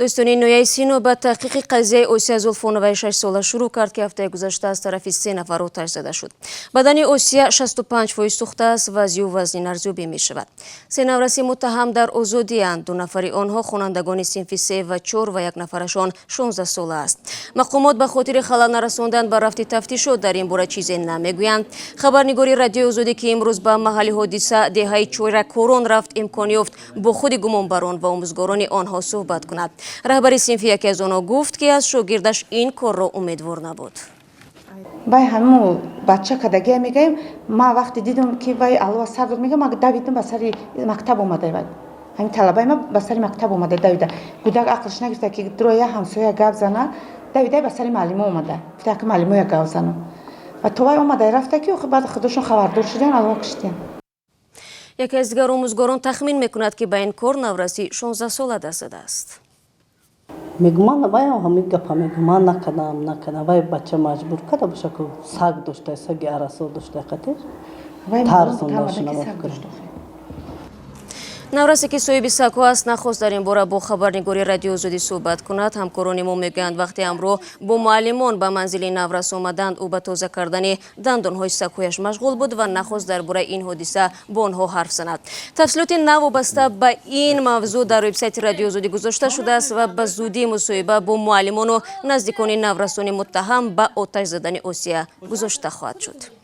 Дӯстони, ноҳияи Сино ба таҳқиқи қазияи Осия Зулфоноваи 6-сола шурӯъ кард, ки ҳафтаи гузашта аз тарафи се нафар оташ зада шуд. Бадани Осия 65% сӯхтааст ва вазъи ӯ вазнин арзёбӣ мешавад. Се навраси муттаҳам дар озодиянд. Ду нафари онҳо хонандагони синфи се ва чор ва як нафарашон 16 сола аст. Мақомот ба хотири халал нарасондан ба рафти тафтишот дар ин бора чизе намегӯянд. Хабарнигори Радиои Озодӣ, ки имрӯз ба маҳалли ҳодиса, деҳаи Чойракорон, рафт, имкон ёфт бо худи гумонбарон ва омӯзгорони онҳо суҳбат кунад. Раҳбари синфи яке аз онҳо гуфт, ки аз шогирдаш ин корро умедвор набуд. Вай ҳаму бача кадагия мегаем. Ма вақте дидам, ки вай алова сар дод, мегам, ма давидам, ба сари мактаб омада. Вай ҳамин талабаи ма ба сари мактаб омада давида. Гудак ақлш нагирифта, ки дроя ҳамсоя гап зана. Давида ба сари муаллимо омада, гуфта, ки муаллимоя гап занам. Ва то вай омада рафта, ки баъд худошон хабардор шудиан, алова киштиан. Яке аз дигар омӯзгорон тахмин мекунад, ки ба ин кор навраси 16-сола даст задааст. Мегум, ман вай ҳамин гапа мегум, ман накардам, накардам. Вай бача маҷбур карда боша, ку саг дошта, саги арасо дошта, қатир тарсондашона. Наврасе, ки соҳиби сагҳо аст, нахост дар ин бора бо хабарнигори Радиои Озодӣ суҳбат кунад. Ҳамкорони мо мегӯянд, вақте ҳамроҳ бо муаллимон ба манзили наврас омаданд, ӯ ба тоза кардани дандонҳои сагҳояш машғул буд ва нахост дар бораи ин ҳодиса бо онҳо ҳарф занад. Тафсилоти нав вобаста ба ин мавзӯъ дар вебсайти Радиои Озодӣ гузошта шудааст ва ба зудӣ мусоҳиба бо муаллимону наздикони наврасони муттаҳам ба оташ задани Осия гузошта хоҳад шуд.